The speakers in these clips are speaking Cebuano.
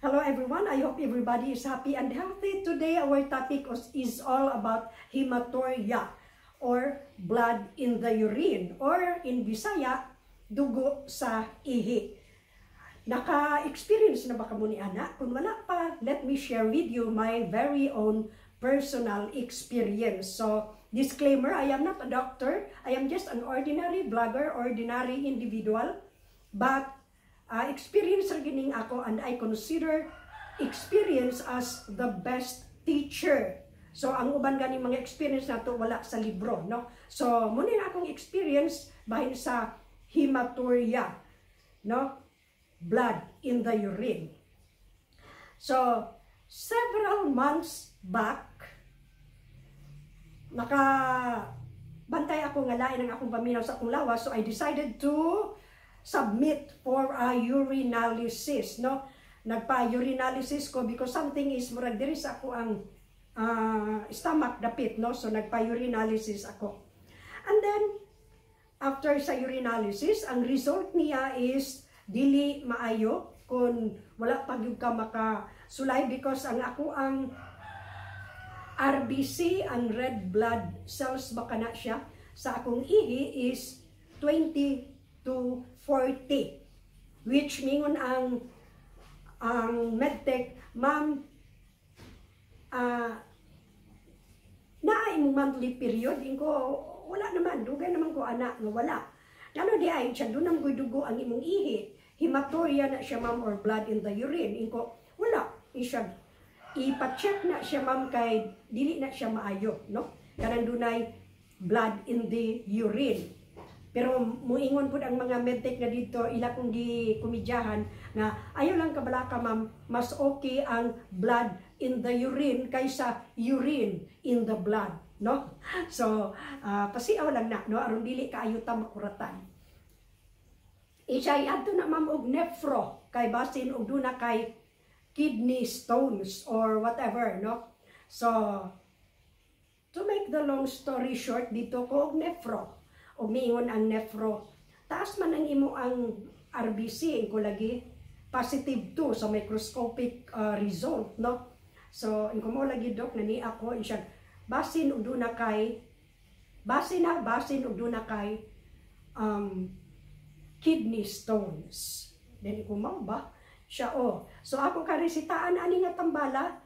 Hello everyone, I hope everybody is happy and healthy. Today our topic is all about hematuria or blood in the urine, or in Bisaya, dugo sa ihi. Naka-experience na ba kamo ni ana? Kung wala pa, let me share with you my very own personal experience. So, disclaimer, I am not a doctor. I am just an ordinary vlogger, ordinary individual. But experience ra gining ako and I consider experience as the best teacher. So ang uban ganing mga experience nato wala sa libro, no? So mao na akong experience bahin sa hematuria, no? Blood in the urine. So several months back, naka bantay ako nga lain ang akong paminaw sa akong lawas, so I decided to submit for a urinalysis, no? Nagpa-urinalysis ko because something is murag diri sa ako ang stomach dapit, no? So nagpa-urinalysis ako. And then after sa urinalysis, ang result niya is dili maayo kung wala pa gyud ka makasulay because ang ako ang RBC, ang red blood cells ba kana siya, sa akong ihi is 20 to 40. Which mingon ang medtech, "Ma'am, naa imong monthly period?" Inko, "Wala naman, dugay naman ko ana nga wala." "Ngano diay siya dunam ko'y dugo ang imong ihi? Hematuria na siya, ma'am, or blood in the urine." Inko, "Wala." Siya, "Ipa-check na siya, ma'am, kay dili na siya maayo, no? Kanang dunay blood in the urine." Pero muingon pud ang mga medtech na dito, ila kong gi komedyahan na ayaw lang kabalaka, ma'am, mas okay ang blood in the urine kaysa urine in the blood, no? So, pasiaw lang na, no? Aron dili kaayo ta makuratan. Siya, "Adto na, ma'am, og nephro kay basin og duna kay kidney stones or whatever," no? So, to make the long story short, didto ko og nephro. Og miingon ang nephro, "Taas man ang imo ang RBC." Inko, "Lagi, positive 2 sa microscopic result, no?" So, inko, "Mo lagi, dok, na ni ako." Siya, "Basin og duna kay basin na basin og duna kay kidney stones." Then ko, "Mao ba?" Siya, "Oh." So ako karesitaan ani nga tambala,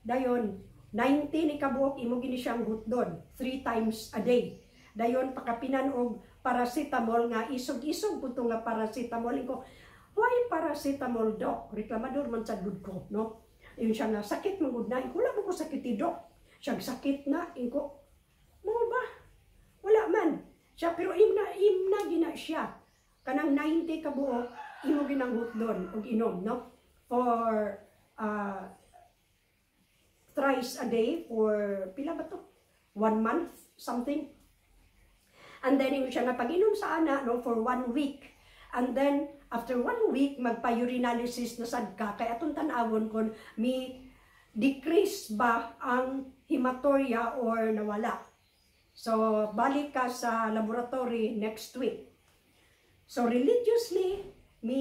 dayon 90 ni kabuok imo gini siyang hutdon three times a day. Dayon pakapinan og paracetamol nga isog-isog pud to nga paracetamol. Ko, "Why paracetamol, doc?" Reklamador man sad gud ko, no? Ingon siya nga sakit man gud na. Inko, "Wala man ko sakit, doc." Siya, "Sakit na." Inko, "Mao ba? Wala man." Siya, "Pero imna imna gina siya. Kanang 90 ka buok imo ginang hutdon og inom, no? For thrice a day for pila ba to? One month, something." And then ingon siya nga pag-inom sa ana, no, for one week. And then after one week, magpa-urinalysis na sad ka kay atong tan-awon kon mi decrease ba ang hematuria or nawala. So balik ka sa laboratory next week. So religiously, mi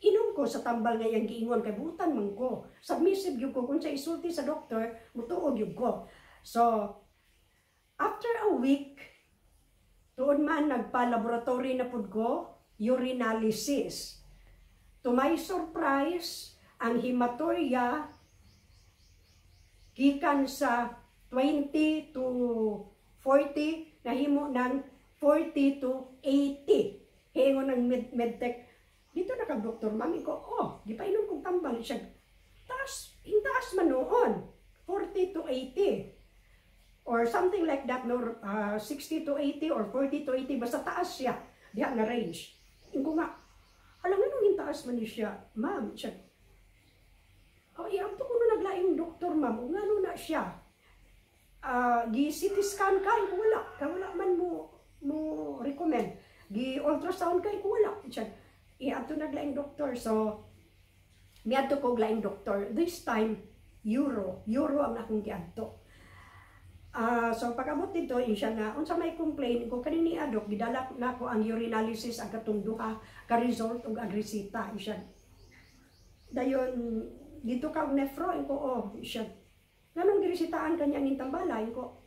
inom ko sa tambal nga iyang giingon kay butan man ko. Submissive gyud ko kung sa isulti sa doktor, mutuo gyud ko. So after a week, tuon man nagpa-laboratory na pud ko, urinalysis. To my surprise, ang hematuria gikan sa 20 to 40 nahimo ng 40 to 80. Ingon ng medtech, "Didto na kag doktor, ma'am." Ko, "Oh, gipainom kong tambal." Siya, "Taas, taas man noon. 40 to 80. Or something like that, no, 60 to 80 or 40 to 80, basta taas siya. Diha nga range." Inko nga, "Hala, nganong taas man ni siya, ma'am?" Siya, "Oh, iadto ko na naglaing doktor, ma'am. O ngano na siya? Gi CT scan ka?" Inko, "Wala. Kay wala man mo recommend." "Gi ultrasound ka?" Inko, "Wala." Siya, "Iadto naglaing doktor." So, miadto ko og laing doktor. This time, uro. Uro ang akong giadto. So pag-abot dito, ingon siya nga, "Unsa may complaint?" Ko, "Kanini, dok, gidala na ko ang urinalysis, ang katong duha ka result ug ang resita." Siya, Dayon didto ka og nephro. Ko, "Oh," siya. "Nganong giresitaan ka niya ning tambala?" Ko,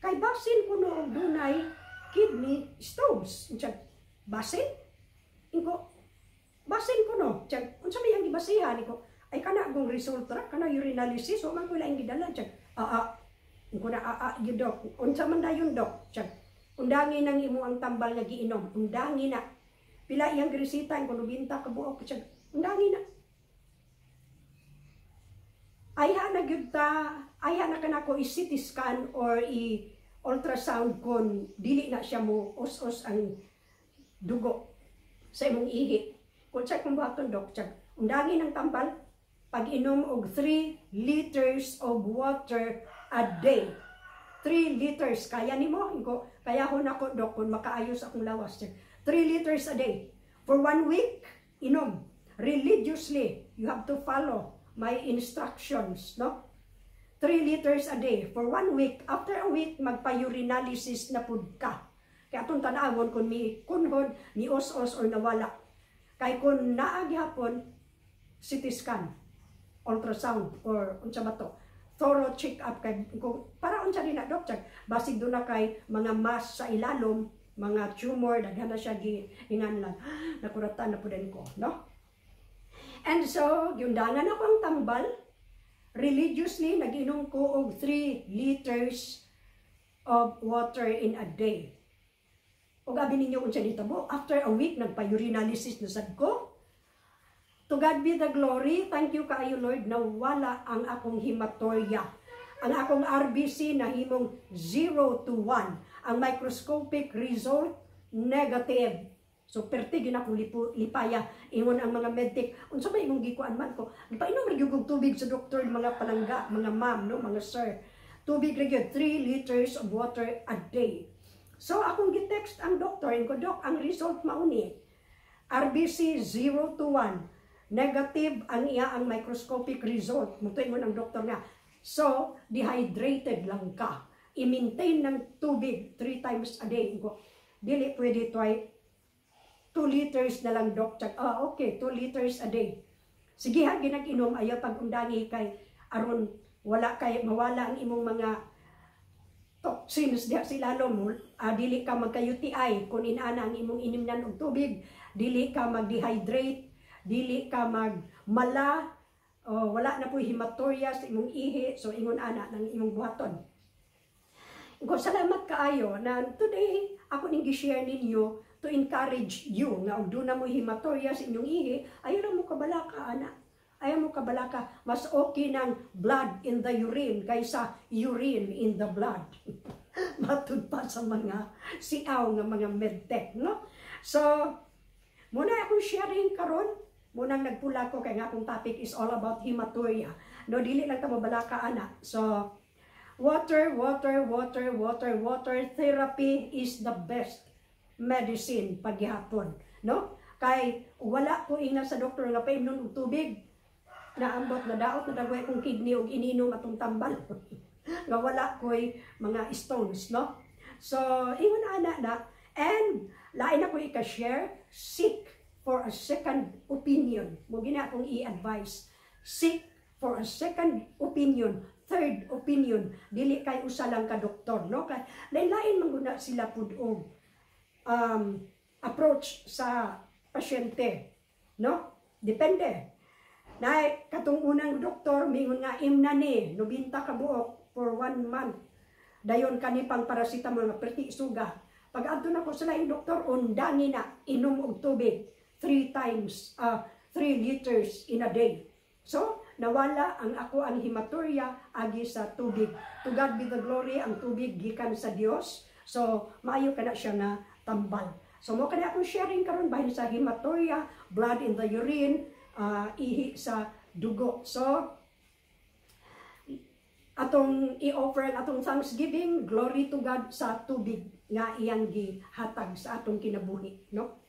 "Kay basin ko no og dunay kidney stones." Siya, "Basin?" Ko, "Basin ko no." Siya, "Unsa may ang gibasihan?" Ko, "Ay kana akong result ra, kana urinalysis, wa man ko laing gidala." Siya, "Ah, ah." Ko na, "Ah, ah, gyud, Dok. Unsa man dayon, Dok?" Siya, "Undangi nang imo ang tambal nga giinom. Undangi na." "Pila iyang giresita?" Ko, "90 ka buok." Siya, "Undangi na." Ayha na gyud ta, ayha na kanako i-CT scan or i ultrasound kung dili na siya mo os-os ang dugo sa imong ihi. Kung sa kung buhaton, Dok, siya, "Undangi ng tambal, pag-inom og 3 liters of water a day." 3 liters, kaya nimo? Ko, "Kaya ho nako, Dok, kung makaayos akong lawas." 3 liters a day. For one week, inom. Religiously, you have to follow my instructions, no? 3 liters a day for one week. After a week, magpa-urinalysis na pud ka. Kaya atong tanawon kung mi kunhod, mi os-os or nawala. Kay kung naa gihapon, CT scan, ultrasound, or unsa ba to, thorough check up kay kung para unsa rin na, Dok, basig duna kay mga mass sa ilalom, mga tumor, daghan na siya gi hinganlan. Nakuratan na pud ko, no? And so, giundangan ako ang tambal. Religiously, nag-inom ko og 3 liters of water in a day. O gabi ninyo kung sa nitabo, after a week, nagpa-urinalysis na sad ko. To God be the glory. Thank you kaayo, Lord, na wala ang akong hematuria. Ang akong RBC nahimong 0 to 1. Ang microscopic result, negative. So perti gyud akong lipaya. Ingon ang mga medtech, "Unsa may imong gikuan man?" Ko, "Painom ra gyud og tubig sa doktor, mga palangga, mga ma'am, no, mga sir. Tubig ra gyud, 3 liters of water a day." So akong gi-text ang doktor, ko, "Doc, ang result mauni. RBC 0 to 1. Negative ang iya ang microscopic result." Mutuingon ang doktor nga, "So, dehydrated lang ka. I-maintain ng tubig 3 times a day." Ko, "Dili pwede to ay 2 liters na lang, Doc." Check. "Ah, okay, 2 liters a day. Sige ha, ginag-inom, ayaw pag-undangi kay aron wala kay mawala ang imong mga toxins diha sa ilalom. Dili ka magka-UTI kung inana ang imong inimnan og tubig, dili ka mag-dehydrate, dili ka magmala, oh, wala na po hematuria sa imong ihi, so ingon ana ng imong buhaton." Ko, "Salamat kaayo," na today ako ning gi-share ninyo to encourage you nga og duna mo hematuria sa inyong ihi, ayaw na mo kabalaka ana. Ayaw mo kabalaka, mas okay ng blood in the urine kaysa urine in the blood. Matud pa sa mga siaw nga mga medtech, no? So, muna akong sharing karon, munang nagpula ko kay nga akong topic is all about hematuria. No, dili lang ta mabalaka ana. So, water, water, water, water, water therapy is the best medicine paghihapon, no? Kay wala ko ina sa doktor nga paimnon og tubig, naambot na daot na dagway kong kidney og ininom atong tambal nga wala ko'y mga stones, no? So, ingon ana na, and lain ako ika-share, seek for a second opinion. Mo gina akong i-advise. Seek for a second opinion, third opinion. Dili kay usa lang ka doktor, no? Kay lain-lain man guna sila pud og approach sa pasyente, no? Depende. Na katong unang doktor mingon nga imna ni 90 ka buok for one month. Dayon kani pang paracetamol nga perti suga. Pag adto na ko sa laing doktor, undangi na, inom og tubig three times, 3 liters in a day. So, nawala ang ako ang hematuria agi sa tubig. To God be the glory, ang tubig gikan sa Dios. So, maayo kana siya nga tambal. So, mo kana akong sharing karon bahin sa hematuria, blood in the urine, ihi sa dugo. So, atong i-offer ang atong thanksgiving, glory to God sa tubig nga iyang gihatag sa atong kinabuhi, no?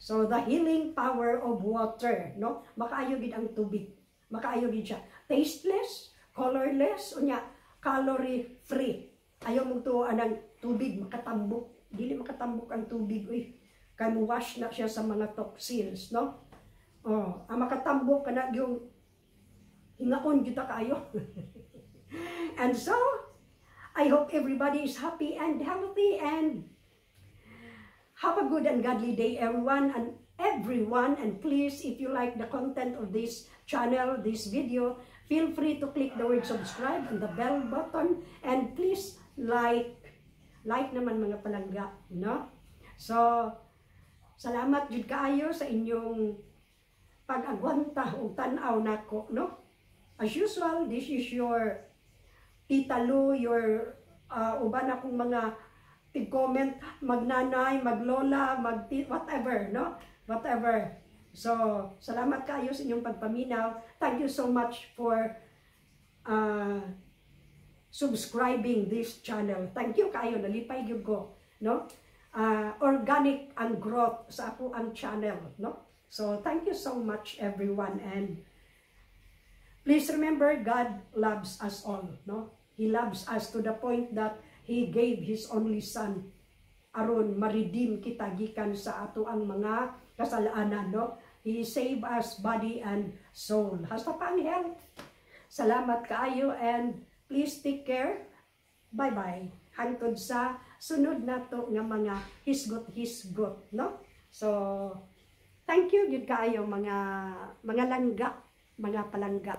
So the healing power of water, no? Makaayo gid ang tubig. Makaayo gid siya. Tasteless, colorless, unya calorie free. Ayaw mo tuo anang tubig makatambok. Dili makatambok ang tubig, uy. Kay mo wash na siya sa mga toxins, no? Oh, ang makatambok ka na yung hingaon kita kaayo. And so, I hope everybody is happy and healthy and have a good and godly day, everyone and everyone. And please, if you like the content of this channel, this video, feel free to click the word "subscribe" and the bell button. And please like, like naman, mga palangga, no? So, salamat jud kaayo sa inyong pag-agwanta ug tan-aw nako, no? As usual, this is your Tita Lu, your uban akong mga tig-comment, magnanay, maglola, mag whatever, no? Whatever. So, salamat kaayo sa inyong pagpaminaw. Thank you so much for subscribing this channel. Thank you kaayo, nalipay gyud ko, no? Organic ang growth sa ako ang channel, no? So, thank you so much, everyone, and please remember, God loves us all, no? He loves us to the point that He gave His only Son aron ma-redeem kita gikan sa ato ang mga kasalanan, no? He save us body and soul. Hasta pa ang health. Salamat kaayo and please take care. Bye-bye. Hangtod sa sunod nato nga mga hisgot-hisgot, no? So, thank you gyud kaayo, mga langga, mga palangga.